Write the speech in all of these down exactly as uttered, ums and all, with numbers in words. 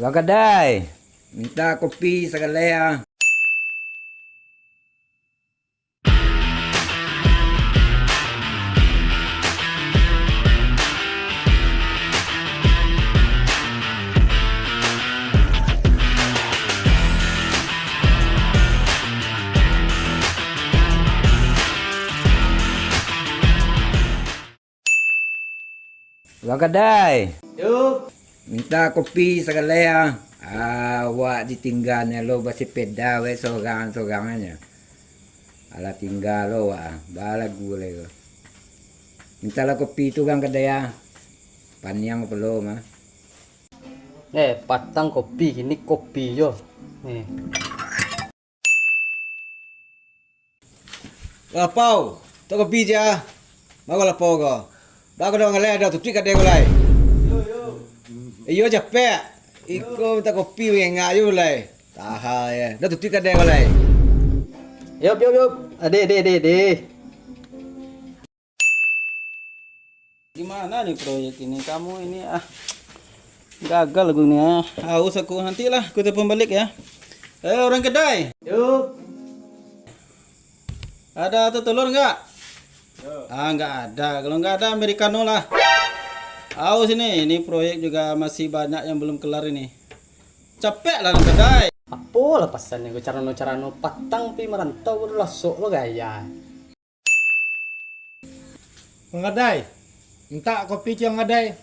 Bang Kadai, mintak kopi sagaleh ah. Bang Kadai. Yo. Mintak kopi sagaleh ah. Awak ditinggaan lo basapeda weh sorang-sorang nyo. Alah tingga lo awak ah. Balagu lai ko. Mintaklah kopi tu Bang Kadai ah. Paniang pulo mah. Eh, patang kopi, kini kopi jo. Eh. Lapau, tok kopi je ah. Mako lapau ko. Baa ko dak mangaleh, dah tutuik kadai ko lai. Iyo, capek. Iko mintak kopi mangengak jo lai. Taha ya. Dah tutuik kadai ko lai. Yop, yop, yop. Ade, ade, ade, ade. Gimana nih proyek ini? Kamu ini ah gagal aku nih ah. Haus aku, nantilah aku telepon balik ya. Eh, orang kedai. Yuk. Ada atau telur nggak? Ah, nggak ada. Kalau nggak ada, americano lah. Haus ini. Ini proyek juga masih banyak yang belum kelar ini. Capek lah orang kedai. Apolah pasannyo ko carano-carano patang pi marantau ko lah sok lo gaya. Bang Kadai, mintak kopi ciang Kadai.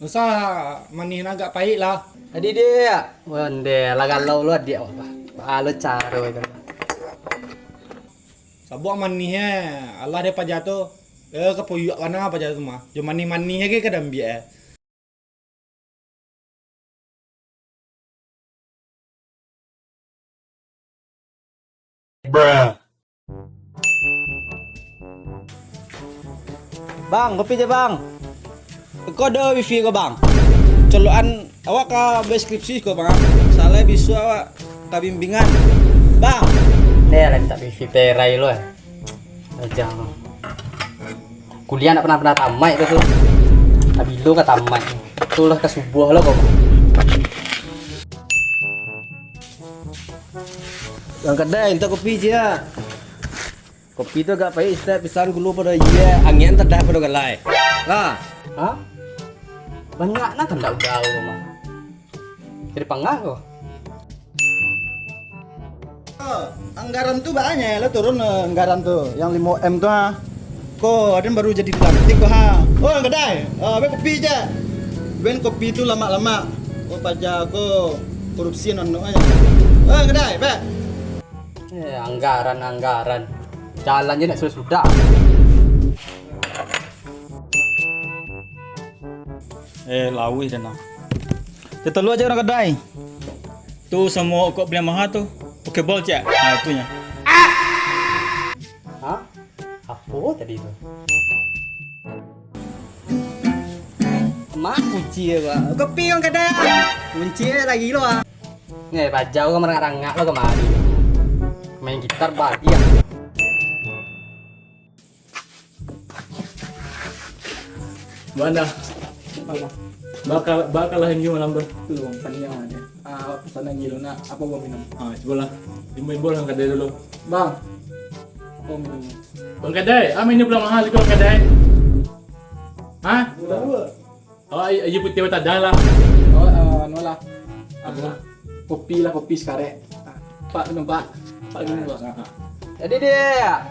Usah manih nan agak pahik lah. Adi dia, wande lah galau lo adiak. Baa lo caro itu. Sabuak manih eh, alah dek paja tu. Eh, kapuyuak bana paja tu mah. Jo manih-manih age ka diambiak eh. Bruh. Bang, kopi je, Bang. Ko ado wifi ko, Bang. Colokan awak ka buek skripsi ko, Bang. Salai bisuak awak ka bimbingan. Bang. Eh, lah mintak wifi perai lo, eh. Aja. Kuliah ndak pernah-pernah tamaik tu, tu. Sabilo ka tamaik. Tu lah ka subuah lah kau. Bang Kadai, mintak kopi ciek. Kopi tu agak pahik, Ustaz, pisan gulu pado iye, angek tadah pado galai. Lah. Ha? Banyak nah kandak udau mah. Jadi pangah ko. Anggaran tu banyak lah turun, eh, anggaran tu, yang limo M tu ha. Ko, aden baru jadi dilantik ko ha. Oh, Bang Kadai, eh, ben kopi je. Ben kopi tu lamak-lamak. Ko paja ko korupsi anak-anak aja. Eh, Bang Kadai, bek. Eh, anggaran, anggaran. Jalan je nak sudah-sudah. Eh, lawih dah nah. Teh telu aja urang kadai. Tu samo kok beli maha tu. Oke bol cek. Nah, itunya. Hah? Apa tadi tu? Mak kunci ya, Pak. Kopi yang kadai. Kunci lagi lo ah. Ni bajau kau merangak-rangak lo kemari. Main gitar babi ah. Mana? Apa? Bakal, bakal lah inyo malam tu. Tu, Bang, tanya aja. Ah, sana gilo nak, apa gua minum? Ah, cubalah. Imbau-imbau lah kadai dulu. Bang, apa minum? Bang Kadai, ah, minum pulang mahal juga Bang Kadai. Hah? Dua. Oh, aia, aia putiah batadah lah. Oh, eh, anu lah. Apa? Kopi lah, kopi sakarek. Pak, minum, Pak. Pak, minum, Pak. Jadi dia,